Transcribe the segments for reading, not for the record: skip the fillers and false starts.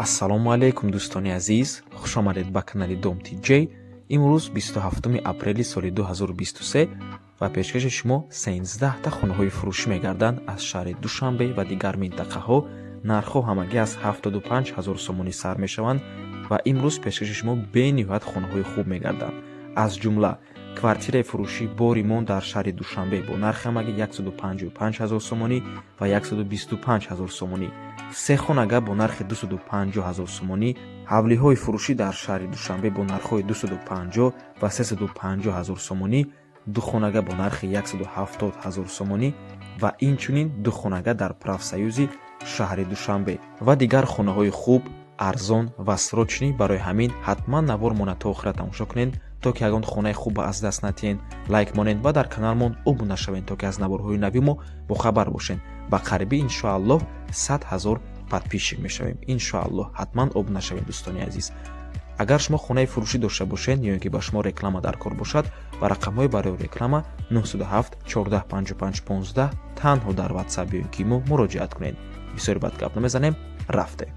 Ассалому алайкум, дӯстони азиз, хушомадед ба канали Дом Тиҷей. Имрӯз 27 апрели соли 2023 ва пешкаши шумо 13та хонаҳои фурӯшӣ мегарданд аз шаҳри Душанбе ва дигар минтақаҳо. Нархҳо ҳамагӣ аз 75 ҳазор сомонӣ сар мешаванд ва имрӯз пешкаши шумо бениҳоят хонаҳои хуб мегарданд, аз ҷумла квартираи фурӯшӣ бо ремонт дар шаҳри Душанбе бо нархи ҳамагӣ 155 ҳазор сомонӣ ва 125 ҳазор сомонӣ, се хонага бо нархи 250 ҳазор сомонӣ, ҳавлиҳои фурӯшӣ дар шаҳри Душанбе бо нархҳои 250 ва 350 ҳазор сомонӣ, ду хонага бо нархи 170 ҳазор сомонӣ ва инчунин ду хонага дар Профсоюзи шаҳри Душанбе ва дигар хонаҳои хуб, арзон ва срочный. Барои ҳамин ҳатман навормона то охира тамошо кунед, то ки ягон хонаи хуб аз даст натиҳед. Лайк монед ва дар каналмон обуна шавед, то ки аз наворҳои нави мо бохабар бошед. Ба қарибӣ, иншоаллоҳ, 100 ҳазор подписчик мешавем, иншоаллоҳ. Ҳатман обуна шавед, дӯстони азиз. Агар шумо хонаи фурӯшӣ дошта бошед ё ин ки ба шумо реклама дар кор бошад, ба рақамҳои барои реклама 907 14 55 15 танҳо дар Ватсап ё ин ки мо муроҷиат кунед. Бисёри бад гап намезанем, рафте.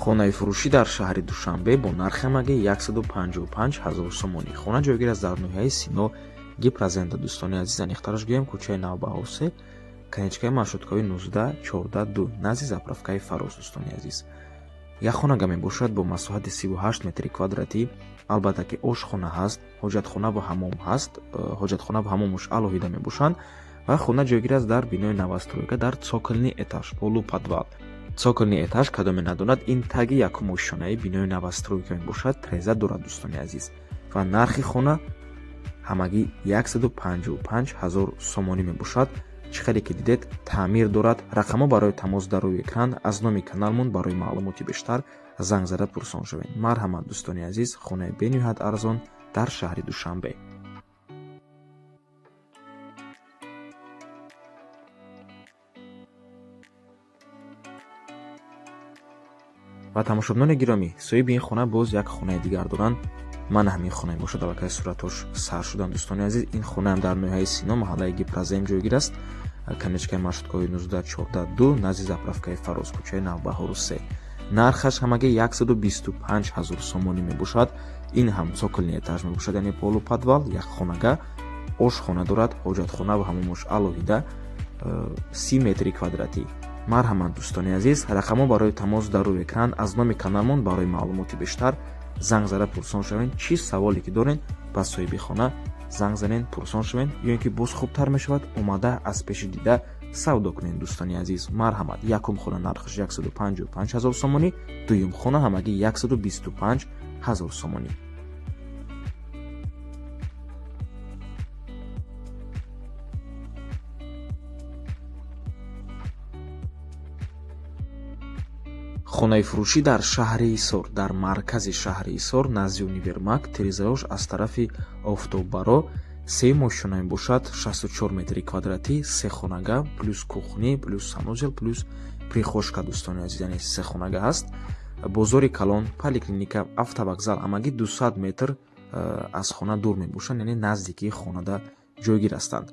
Хонаи фурӯшӣ дар шаҳри Душанбе бо нархи ҳамагӣ 155 ҳазор сомонӣ. Хона ҷойгир аст дар ноҳияи Сино, Гипрозенда, дӯстони азиз. Аниқтараш гӯем, кӯчаи Навбаҳор 3, конечкаи маршруткаи 19 14 2, назди заправкаи Фароз, дӯстони азиз. Як хонага мебошад бо масоҳати 38 метри квадратӣ. Албатта ки ошхона ҳаст, ҳоҷатхона ва ҳамом ҳаст, ҳоҷатхона ва ҳамомуш алоҳида мебошанд ва хона ҷойгир аст дар бинои новостройка, дар цокольный этаж, полуподвал. Цокольный этаж, кадоме надонад, ин таги якум ошёнаи бинои новостройка мебошад, треза дорад, дӯстони азиз. Ва нархи хона ҳамагӣ 155 ҳазор сомонӣ мебошад. Чӣ хеле ки дидед, таъмир дорад. Рақамҳо барои тамос дар рӯи экран. Аз номи каналмон барои маълумоти бештар занг зада пурсон шавед. Марҳамат, дӯстони азиз, хонаи бениҳоят арзон дар шаҳри Душанбе. Ва тамошобинони гиромӣ, соҳиби ин хона боз як хонаи дигар доранд. Мана ҳамин хона мебошад, аллакай суратҳош сар шуданд, дӯстони азиз. Ин хонаам дар ноҳияи Сино, маҳаллаи Гипрозем ҷойгир аст, конечкаи маршруткаҳои 19 14 2, назди заправкаи Фароз, кӯчаи Навбаҳору 3. Нархаш ҳамагӣ 125 ҳазор сомонӣ мебошад. Ин ҳам цокольный этаж мебошад, яъне полуподвал, як хонага, ошхона дорад, ҳоҷатхона ва ҳамомош алоҳида, 30 метри квадратӣ. Марҳамат, дӯстони азиз, рақамҳо барои тамос дар рӯи экран. Аз номи каналмон барои маълумоти бештар занг зада пурсон шавед. Чӣ саволе ки доред, ба соҳиби хона занг занед, пурсон шавед, ё ин ки боз хубтар мешавад, омада аз пеши дида савдо кунед, дӯстони азиз. Марҳамат, якум хона нархаш 155 ҳазор сомонӣ, дуюм хона ҳамагӣ 125 ҳазор сомонӣ. Хонаи фурӯшӣ дар шаҳри Ҳисор, дар маркази шаҳри Ҳисор, назди универмаг, тирезаҳош аз тарафи офтоббаро, сеюм ошёна мебошад, 64 метри квадратӣ, се хонага плюс кухня, плюс санузел, плюс прихожка, дӯстони азиз, яъне се хонага ҳаст. Бозори калон, поликлиника, автовокзал ҳамагӣ 200 метр аз хона дур мебошанд, яъне наздикии хонада ҷойгир ҳастанд.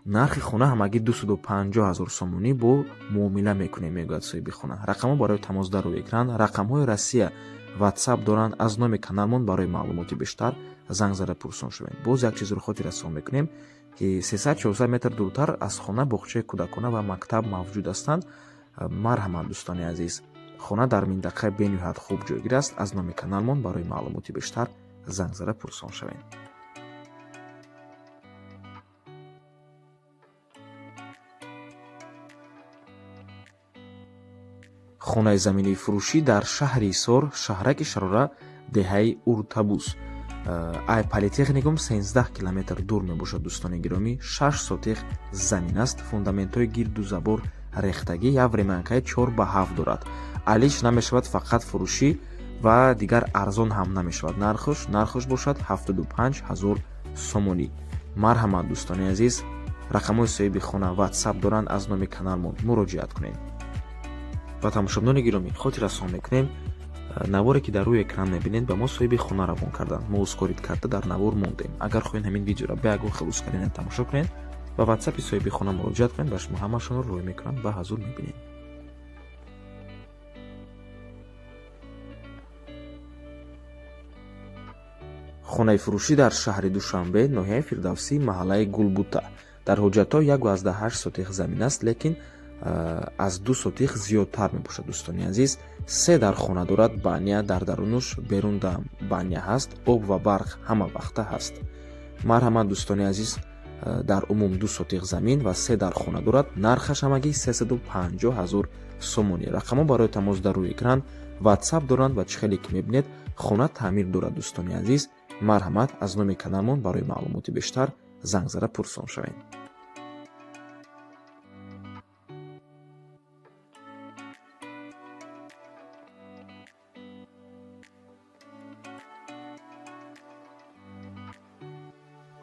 Нархи хона ҳамагӣ 250 ҳазор сомонӣ, бо муомила мекунем, мегӯяд соҳиби хона. Рақамҳо барои тамос дар рӯи экран, рақамҳои Россия Ватсап доранд. Аз номи каналмон барои маълумоти бештар занг зада пурсон шавед. Боз як чизро хотиррасон мекунем, ки 300-400 метр дуртар аз хона боғчаи кӯдакона ва мактаб мавҷуд ҳастанд. Марҳамат, дӯстони азиз, хона дар минтақаи бениҳоят хуб ҷойгир аст. Аз номи каналмон барои маълумоти бештар занг зада пурсон шавед. Хонаи заминии фурӯшӣ дар шаҳри Ҳисор, шаҳраки Шарора, деҳаи Уртабуз, ай политехникум 13 километр дур мебошад, дӯстони гиромӣ. 6 сотих замин аст, фундаментҳои гирду забор рехтагӣ, як времянкаи 4 ба 7 дорад. Алиш намешавад, фақат фурӯшӣ ва дигар арзон ҳам намешавад нархш. Нархш бошад 75 ҳазор сомонӣ. Марҳамат, дӯстони азиз, рақамҳои соҳиби хона Ватсап доранд, аз номи каналмон муроҷиат кунед. Ва тамошобинони гиромӣ, хотиррасон мекунем, наворе ки дар рӯи экран мебинед, ба мо соҳиби хона равон карданд. Мо ускорить карда дар навор мондем. Агар хоҳед, ҳамин видеоро бе ягон хел ускорения тамошо кунед, ба Ватсапи соҳиби хона муроҷиат кунед, ба шумо ҳамашонро рӯй мекунанд ва ҳазур мебинед. Хонаи фурӯшӣ дар шаҳри Душанбе, ноҳияи Фирдавсӣ, маҳаллаи Гулбута. Дар ҳуҷҷатҳо 1,8 сотих замин аст, лекин аз 2 сотих зиёдтар мебошад, дӯстони азиз. Се дар хона дорад, баня дар дарунуш, берунда баня ҳаст, об ва барқ ҳама вақта ҳаст. Марҳамат, дӯстони азиз, дар умум 2 сотих замин ва се дар хона дорад. Нархаш ҳамагӣ 350 0 сомонӣ. Рақамҳо барои тамос дар рӯи экран, WhatsApp доранд ва чӣ хеле ки мебинед, хона таъмир дорад, дӯстони азиз. Марҳамат, аз номи каналмон барои маълумоти бештар занг зада пурсон шавед.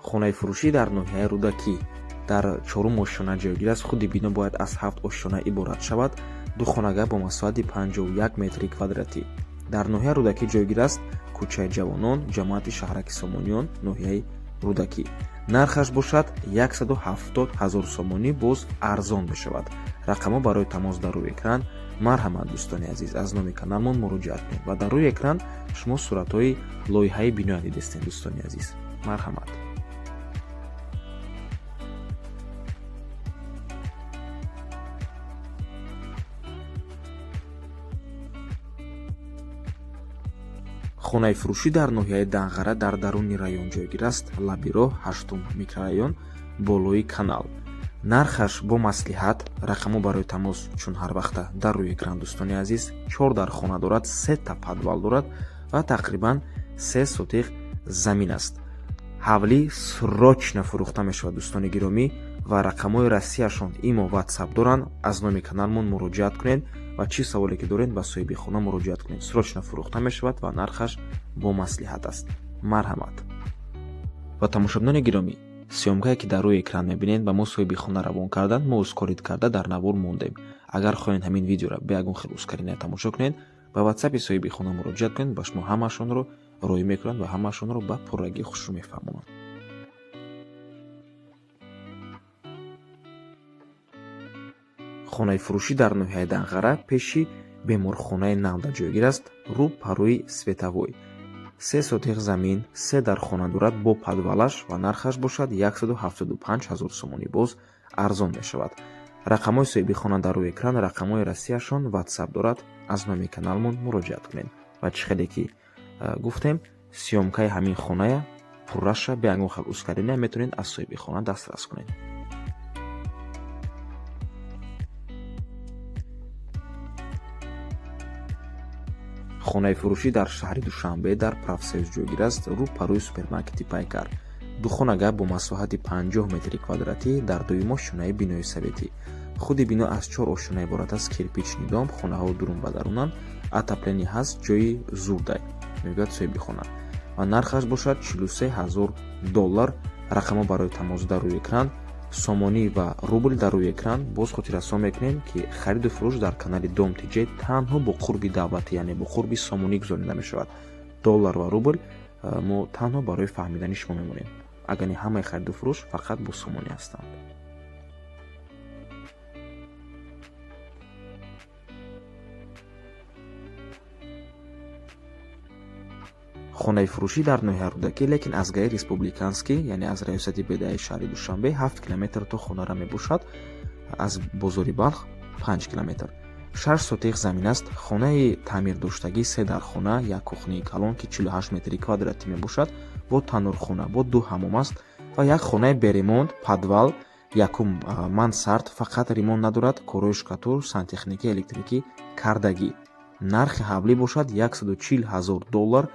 Хонаи фурӯшӣ дар ноҳияи Рӯдакӣ дар чорум ошёна ҷойгир аст. Худи бино бояд аз 7 ошёна иборат шавад. Ду хонага бо масоҳати 51 метри квадратӣ. Дар ноҳияи Рӯдакӣ ҷойгир аст, кӯчаи Ҷавонон, ҷамоати шаҳраки Сомониён, ноҳияи Рӯдакӣ. Нархаш бошад 170 0 сомонӣ, боз арзон мешавад. Рақамҳо барои тамос дар рӯи экран. Марҳамат, дӯстони азиз, аз номи каналмон муроҷиат кунед ва дар рӯи экран шумо суратҳои лоиҳаи биноя дидестед, дӯстони азиз. Марҳамат. Хонаи фурӯшӣ дар ноҳияи Данғара дар даруни район ҷойгир аст, лаби роҳ, 8 микрорайон, болои канал. Нархаш бо маслиҳат, рақамҳо барои тамос чун ҳар вақта дар рӯи экран, дӯстони азиз. 4 дар хона дорад, 3 та подвал дорад ва тақрибан 3 сотих замин аст. Ҳавлӣ срочно фурӯхта мешавад, дӯстони гиромӣ, ва рақамҳои Россияшон имо, WhatsApp доранд. Аз номи каналмон муроҷиат кунед ва чӣ саволе ки доред, ба соҳиби хона муроҷиат кунед. Срочно фурӯхта мешавад ва нархаш бо маслиҳат аст. Марҳамат. Ва тамошобинони гиромӣ, съёмка е ки дар рӯи экран мебинед, ба мо соҳиби хона равон карданд. Мо ускорить карда дар навор мондем. Агар хоҳед ҳамин видеоро бе ягон хел ускорения тамошо кунед, ба ватсапи соҳиби хона муроҷиат кунед, ба шумо ҳамаашонро роҳӣ мекунанд ва ҳамаашонро ба пуррагӣ хушрӯ мефаҳмонанд. Хонаи фурӯшӣ дар ноҳияи Данғара пеши беморхонаи Навда ҷойгир аст, рӯ парӯи Световой. 3 сотих замин, се дар хона дорад бо подвал аш ва нархаш бошад 175 0 сомонӣ, боз арзон мешавад. Рақамҳои соҳиби хона дар рӯи экран, рақамҳои Россияшон, WhatsApp дорад. Аз номи каналмон муроҷиат кунед ва чӣ хеле ки гуфтем, съёмка и ҳамин хоная пурраша бе ягон хел ускорения метавонед аз соҳиби хона дастрас кунед. Хонаи фурӯшӣ дар шаҳри Душанбе дар Профсоюз ҷойгир аст, рӯ парӯи супермаркети Пайкар. Ду хонага бо масоҳати 50 метри квадратӣ дар дуюм ошёнаи бинои советӣ. Худи бино аз чор ошёна иборат аст, кирпичный дом, хонаҳо дурун ба дарунанд, отопление ҳаст, ҷои зурдай, мегӯяд соҳиби хона. Ва нархаш бошад 43 0 доллар. Рақамҳо барои тамос дар рӯи экран, сомонӣ ва рубл дар рӯи экран. Боз хотиррасон мекунем, ки хариду фурӯш дар канали Дом ТЖ танҳо бо қурби давлатӣ, яъне бо қурби сомонӣ гузаронида мешавад. Доллар ва рубл мо танҳо барои фаҳмидани шумо мемонем, агар не ҳамаи хариду фурӯш фақат бо сомонӣ ҳастанд. Хонаи фурӯшӣ дар ноҳияи Рӯдакӣ, лекин аз ГАИ Республиканский, яъне аз раёсати БДАи шаҳри Душанбе 7 километр то хонара мебошад, аз бозори Балх 5 километр. 6 сотих замин аст. Хонаи таъмирдоштагӣ, се дар хона, як кухня и калон, ки 48 метри квадратӣ мебошад, бо таннурхона, бо ду ҳамом аст ва як хонаи бе ремонт, подвал, якум мансард, фақат ремонт надорад, корҳои штукатур, сантехникӣ, электрикӣ кардагӣ. Нархи ҳавлӣ бошад 140 0 доллар,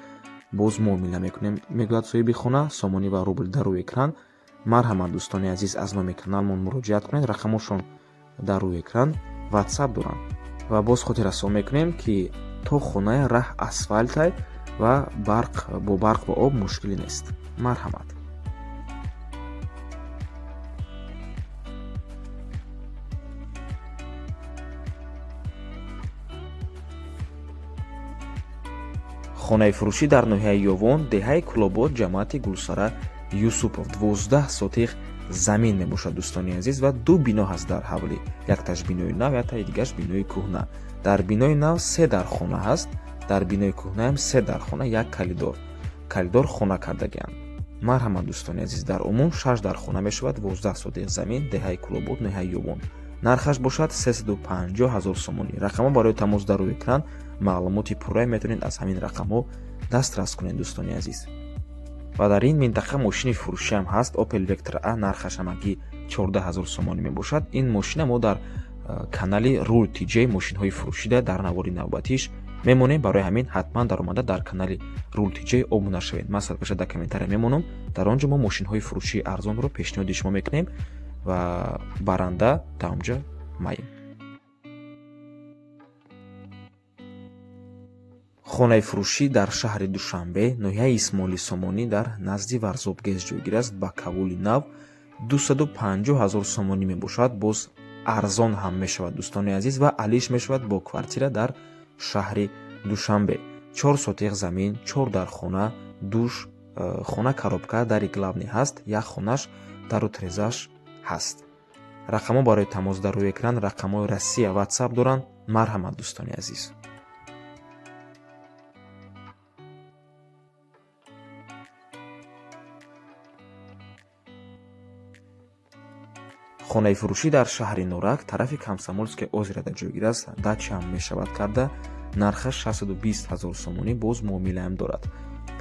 боз муомила мекунем, мегӯяд соҳиби хона. Сомонӣ ва рубл дар рӯи экран. Марҳамат, дӯстони азиз, аз номи каналмон муроҷиат кунед. Рақамҳошон дар рӯи экран, WhatsApp доранд. Ва боз хотиррасон мекунем, ки то хонаи раҳ асфальтай ва барқ, бо барқ ва об мушкилӣ нест. Марҳамат. Хонаи фурӯшӣ дар ноҳияи Ёвон, деҳаи Кулобод, ҷамоати Гулсара Юсупов, 12 сотих замин мебошад, дӯстони азиз, ва ду бино ҳаст дар ҳавлӣ: якташ бинои нав, яктаи дигараш бинои кӯҳна. Дар бинои нав се дар хона ҳаст, дар бинои кӯҳнаам се дар хона, як коридор. Коридор хона кардагианд. Марҳамат, дӯстони азиз, дар умум 6 дар хона мешавад, 12 сотих замин, деҳаи Кулобод, ноҳияи Ёвон. Нархаш бошад 350 000 сомонӣ. Рақамҳо барои тамос дар рӯи экран. Маълумоти пуррае метавонед аз ҳамин рақамҳо дастрас кунед, дӯстони азиз. Ва дар ин минтақа мошини фурӯшӣ ҳам ҳаст, Opel Vectra A, нархаш ҳамагӣ 14 000 сомонӣ мебошад. Ин мошина мо дар канали Рул TJ мошинҳои фурӯшида дар навори навбатиш мемонем. Барои ҳамин ҳатман даромада дар канали Рул TJ обуна шавед. Ман ссылкаша дар комментария мемонам. Дар он ҷо мо мошинҳои фурӯшии арзонро пешниҳоди шумо мекунем ва баранда дар он ҷо маем. Хонаи фурӯшӣ дар шаҳри Душанбе, ноҳияи Исмоили Сомонӣ, дар назди Варзобгез ҷойгир аст. Ба кавули нав 250 000 сомонӣ мебошад. Боз арзон ҳам мешавад, дӯстони азиз, ва алиш мешавад бо квартира дар шаҳри Душанбе. 4 сотих замин, 4 дар хона, душ, хона коробка, дари главный ҳаст, як хонаш дару трезаш ҳаст. Рақамҳо барои тамос дар рӯи экран, рақамҳои Россия, WhatsApp доранд. Марҳамат, дӯстони азиз. Хонаи фурӯшӣ дар шаҳри Норак, тарафи Комсомольское озерода ҷойгир аст. Дача ҳам мешавад карда. Нархаш 620 000 сомонӣ, боз муомилаам дорад.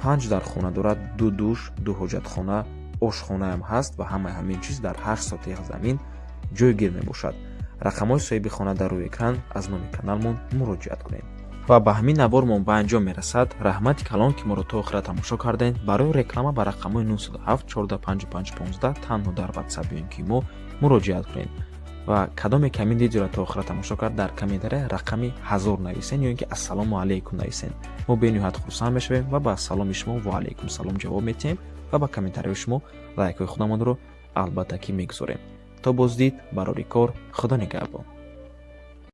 5 дар хона дорад, 2 душ, 2 ҳоҷатхона, ошхонаам ҳаст ва ҳамаи ҳамин чиз дар 8 сотих замин ҷойгир мебошад. Рақамҳои соҳиби хона дар рӯи экран, аз номи каналмон муроҷиат кунед. Ва ба ҳамин навормон ба анҷом мерасад. Раҳмати калон, ки моро то охира тамошо кардем. Барои реклама ба рақамҳои 907 14 55 15 танҳо дар WhatsApp ё ин ки мо муроҷиат кунед. Ва кадоме ки ҳамин видеоро то охира тамошо кард, дар комментария рақами 1000 нависен ё ин ки ассалому алайкум нависен. Мо бениҳоят хурсанд мешавем ва ба саломи шумо ва алайкум салом ҷавоб медиҳем ва ба комментарияи шумо лайкҳои худамонро албатта ки мегузорем. То боздид, барори кор, Худо нигаҳбон.